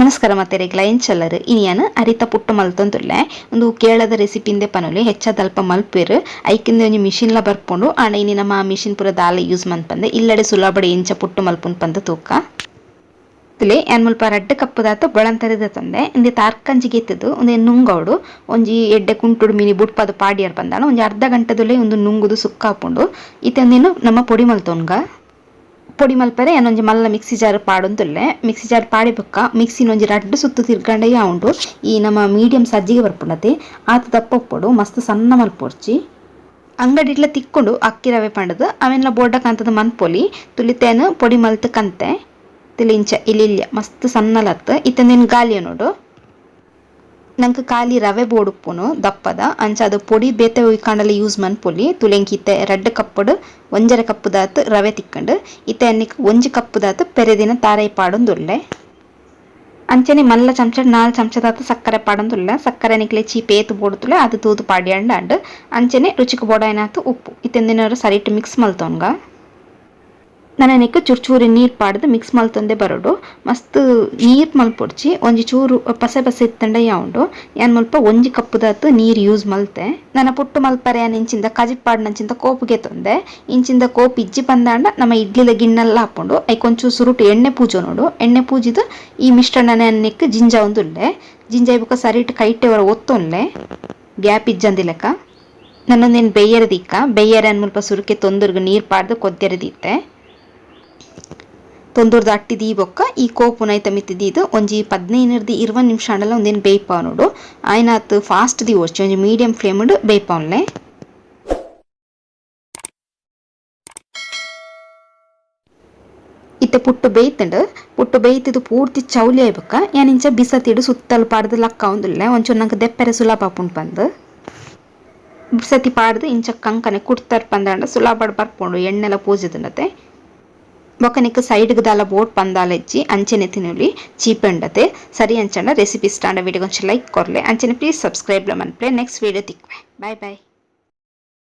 ನಮಸ್ಕಾರ ಮತ್ತೆರೆಗ್ಲ ಎಂಚಲ್ಲರು ಇನಿಯನ್ ಅರಿತ ಪುಟ್ಟು ಮಲ್ತೊಂದುಲ್ಲೆ. ಉಂದು ಕೇರಳದ ರೆಸಿಪಿಂದೆ ಪನೊಲಿ. ಹೆಚ್ಚಾದ್ ಅಲ್ಪ ಮಲ್ಪೆರ್. ಐಕಿಂದೆ ಒಂಜಿ ಮಿಷಿನ್ಲ ಬರ್ಪುಂಡು. ಆಂಡ ಇನಿ ನಮ್ಮ ಆ ಮಿಷಿನ್ ಪೂರ ದಾಲ ಯೂಸ್ ಮನ್ಪಂದೆ ಇಲ್ಲಡೆ ಸುಲಭಡ್ ಎಂಚ ಪುಟ್ಟು ಮಲ್ಪುನ್ ಪಂದ್ ತೂಕ. ತುಲೆ, ಯಾನ್ ಮುಲ್ಪ ರಡ್ಡ್ ಕಪ್ಪುದಾತ್ ಬೊಳಂತರಿ ದೆತೊಂದೆ. ಇಂದೆತ ಅರ್ಕಂಜಿ ಗೆತ್ತುದು ಉಂದೆನ್ ನುಂಗವೊಡು. ಒಂಜಿ ಎಡ್ಡೆ ಕುಂಟುಡು ಮಿನಿ ಬುಡ್ಪದ್ ಪಾಡಿಯರ್ ಪಂದಾಂಡ ಒಂಜಿ ಅರ್ಧ ಗಂಟೆದುಲೈ ಉಂದು ನುಂಗುದು ಸುಕ್ಕ ಆಪುಂಡು. ಇತ್ತೆ ಉಂದೆನ್ ನಮ ಪೊಡಿ ಮಲ್ತೊನ್ಗ. ಪೊಡಿ ಮಲ್ಪರೆ ಯಾನ್ ಒಂಜಿ ಮಲ್ಲ ಮಿಕ್ಸಿ ಜಾರ್ ಪಾಡೊಂದುಲ್ಲೆ. ಮಿಕ್ಸಿ ಜಾರ್ ಪಾಡಿ ಬೊಕ್ಕ ಮಿಕ್ಸಿನ ಒಂಜಿ ರಡ್ಡ್ ಸುತ್ತು ತಿರ್ಗಂಡ ಉಂಡು. ಈ ನಮ್ಮ ಮೀಡಿಯಂ ಸಜ್ಜಿಗೆ ಬರ್ಪುಂಡತೆ, ಆತ್ ದಪ್ಪ ಉಪ್ಪೊಡು. ಮಸ್ತ್ ಸಣ್ಣ ಮಲ್ಪೊಡ್ಚಿ. ಅಂಗಡಿಡ್ಲ ತಿಕ್ಕುಂಡು ಅಕ್ಕಿ ರವೆ ಪಂಡದು. ಅವೆನ್ಲ ಬೋರ್ಡ ಕಂತದ ಮನ್ಪೊಲಿ. ತುಲಿತೇನ್ ಪೊಡಿ ಮಲ್ತ್ ಕಂತೆ. ತುಲಿ, ಇಂಚ ಇಲ್ಲಿಲ್ಲ, ಮಸ್ತ್ ಸಣ್ಣಲತ್ತು. ಇತ್ತೆ ಗಾಲಿ ನೋಡು. ನಂಗೆ ಖಾಲಿ ರವೆ ಬೋಡುಪ್ಪುನು ದಪ್ಪದ. ಅಂಚ ಅದು ಪೊಡಿ ಬೇತೆ ಉಯ್ಕಾಂಡಲ ಯೂಸ್ ಮನ್ಪೊಲಿ. ತುಲೆಂಕಿ ಇತ್ತೆ 2 ಕಪ್ಪುಡು 1.5 ಕಪ್ಪುದಾತ್ ರವೆ ತಿಕ್ಕಂಡು. ಇತ್ತೆ ಅನ್ನಿಕ್ 1 ಕಪ್ಪುದಾತ್ ಪೆರೆದಿನ ತಾರೈ ಪಾಡೊಂದುಲ್ಲೆ. ಅಂಚನೆ ಮಲ್ಲ ಚಮಚ 4 ಚಮಚದಾತ್ ಸಕ್ಕರೆ ಪಾಡೊಂದುಲ್ಲೆ. ಸಕ್ಕರೆ ನಿಕ್ಲೆ ಚೀಪೆ ಏತ್ ಬೋಡುತ್ತುಲೆ ಅದು ತೂದು ಪಾಡ್ಯಾಂಡ. ಅಂಚನೆ ರುಚಿಗೆ ಬೋಡಾಯಿನಾತ್ ಉಪ್ಪು. ಇತ್ತೆಂದಿನ ಸರಿಟ್ ಮಿಕ್ಸ್ ಮಲ್ತೊನ್ಗ. ನನನೆಕ್ ಚೂರು ಚೂರು ನೀರು ಪಾಡ್ದು ಮಿಕ್ಸ್ ಮಲ್ತೊಂದೆ ಬರೋಡು. ಮಸ್ತ್ ನೀರು ಮಲ್ಪೊಡ್ಚಿ. ಒಂಜಿ ಚೂರು ಪಸೆ ಪಸೆ ಇತ್ತಂಡ ಯಾವುಂಡು. ಯಾನ್ ಮುಲ್ಪ 1 ಕಪ್ಪುದಾತ್ ನೀರು ಯೂಸ್ ಮಲ್ತೆ. ನನ್ನ ಪುಟ್ಟು ಮಲ್ಪರೆ ಯಾನ್ ಇಂಚಿಂದ ಕಜಿಪ್ ಪಾಡ್ನಂಚಿಂದ ಕೋಪು ಗೆತೊಂದೆ. ಇಂಚಿಂದ ಕೋಪು ಇಜ್ಜಿ ಪಂದಾಂಡ ನಮ್ಮ ಇಡ್ಲಿದ ಗಿಣ್ಣೆಲ್ಲ ಹಾಪುಂಡು. ಐಕ್ ಒಂಚೂರು ಸುರುಟು ಎಣ್ಣೆ ಪೂಜೆ ನೋಡು. ಎಣ್ಣೆ ಪೂಜಿದು ಈ ಮಿಶ್ರಣನೆ ಅನ್ನೆಕ್ ಜಿಂಜ ಉಲ್ಲೆ. ಜಿಂಜ ಬೊಕ್ಕ ಸರಿಟ್ ಕೈಟೆ ಒರ ಒತ್ತೊನ್ಲೆ, ಗ್ಯಾಪ್ ಇಜ್ಜಂದಿ ಲೆಕ್ಕ. ನನ್ನೊಂದೇನು ಬೇಯರ ದಿಕ್ಕ ಬೇಯರ ಮುಲ್ಪ ಸುರುಕೆ ತೊಂದರ್ಗ್ ನೀರು ಪಾಡ್ದು ಕೊದ್ದೆರೆ ದಿತ್ತೆ. ತೊಂದೂರ್ದ ಅಟ್ಟಿ ದೀಬೊಕ್ಕ ಈ ಕೋಪುನ ಐತ ಮಿತ್ತ್ ದೀದ್ ಒಂಜಿ 15ರ್ದ್ 20 ನಿಮಿಷ ಆಂಡಲ ಒಂದೇನು ಬೇಯ್ಪಾವ ನೋಡು. ಆಯ್ನಾತ್ ಫಾಸ್ಟ್ the ಒರ್ಚಿ, ಒಂಜಿ ಮೀಡಿಯಂ ಫ್ಲೇಮ್ ಬೇಯ್ಪಾವನ್ಲೆ. ಇತ್ತೆ ಪುಟ್ಟು ಬೇಯ್ತುಂಡು. ಪುಟ್ಟು ಬೇಯ್ತಿದ್ದು ಪೂರ್ತಿ ಚೌಲಿ ಆಯ್ಬೊಕ್ಕ ಯಾನ್ ಇಂಚ ಬಿಸತಿಡು ಸುತ್ತಲು ಪಾಡ್ದು ಲಕ್ಕಾವೊಂದುಲ್ಲೆ. ಒಂಚೂರು ನಂಗೆ ದೆಪ್ಪೆರೆ ಸುಲಭ ಆಪುಂಡು ಪಂದ್ ಬಿಸತಿ ಪಾಡ್ದು ಇಂಚ ಕಂಕನೆ ಕುಡ್ತರ್ ಪಂದಾಂಡ ಸುಲಭಡ್ ಬರ್ಪುಂಡು. ಎಣ್ಣೆಲ ಪೂಜಿದುಂಡತೆ. ಬೊಕ್ಕ ನಿಕ್ ಸೈಡ್ಗ್ ದಾಲ ಬೋಟ್ ಪಂದಾಲ ಇಜ್ಜಿ, ಅಂಚೆನೆ ತಿನೊಲಿ. ಚೀಪೆಂಡತೆ. ಸರಿ, ಅಂಚಂಡ ರೆಸಿಪಿ ಇಷ್ಟ ಆಂಡ ವಿಡಿಯೋ ಒಂಚೂರು ಲೈಕ್ ಕೊರ್ಲೆ. ಅಂಚನೆ ಪ್ಲೀಸ್ ಸಬ್ಸ್ಕ್ರೈಬ್ ಮನ್ಪುಲೆ. ನೆಕ್ಸ್ಟ್ ವಿಡಿಯೋ ತಿಕ್ವೆ. Bye boy.